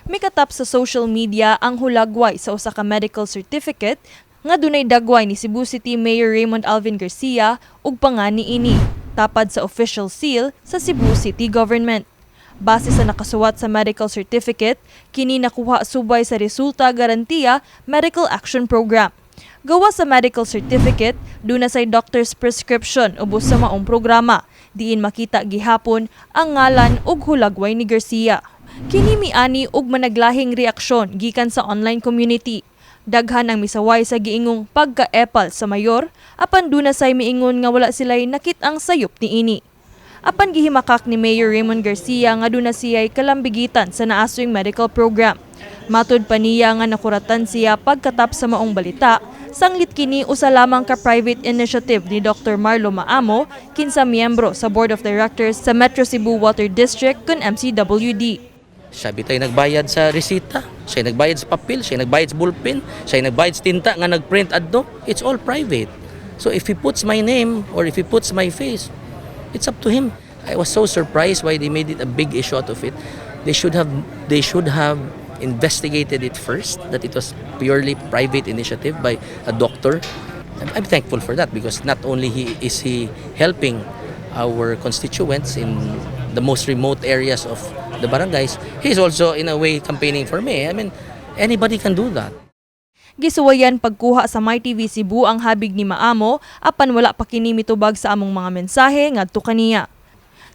Mikatap sa social media ang hulagway sa usa ka medical certificate nga dunay dagway ni Cebu City Mayor Raymond Alvin Garcia ug pangan niini tapad sa official seal sa Cebu City Government. Base sa nakasuwat sa medical certificate, kini nakuha subay sa Resulta Garantiya Medical Action Program. Gawas sa medical certificate, duna say doctor's prescription ubos sa maong programa, diin makita gihapon ang ngalan ug hulagway ni Garcia. Kini miani og managlahing reaksyon gikan sa online community. Daghan ang misaway sa giingong pagka-epal sa mayor, apan duna say miingon nga wala sila'y nakit-ang sayop niini. Apan gihimakak ni Mayor Raymond Garcia nga duna siya'y kalambigitan sa naasoyng medical program. Matud pa niya nga nakuratan siya pagkatap sa maong balita, sanglit kini usa lamang ka private initiative ni Dr. Marlo Maamo, kinsa miyembro sa Board of Directors sa Metro Cebu Water District kun MCWD. Siya bitay nagbayad sa resita, siya nagbayad sa papel, siya nagbayad sa ballpen, siya nagbayad sa tinta nga nagprint adto. It's all private. So if he puts my name or if he puts my face, it's up to him. I was so surprised why they made it a big issue out of it. They should have investigated it first, that it was purely private initiative by a doctor. I'm thankful for that because not only he helping our constituents in the most remote areas of the barangays, he's also in a way campaigning for me. I mean, anybody can do that. Gisuwayan pagkuha sa MyTV Cebu ang habig ni Maamo, apan wala pa kini mitubag sa among mga mensahe ngadto kaniya.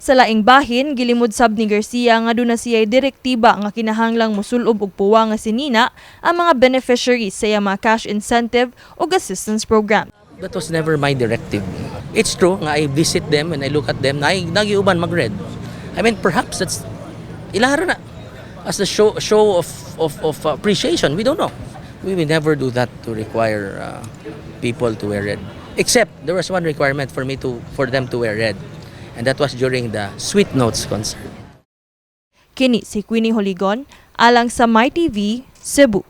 Sa laing bahin, gilimod sab ni Garcia nga duna siya'y direktiba nga kinahanglang musulob og puwa nga sinina ang mga beneficiaries sa iyang mga cash incentive ug assistance program. That was never my directive. It's true nga I visit them and I look at them, na nagiuban mag-red. I mean, perhaps that's ilahara na as a show of appreciation. We don't know. We will never do that, to require people to wear red. Except there was one requirement for them to wear red. And that was during the Sweet Notes concert. Kini si Queenie Holigon, alang sa MyTV, Cebu.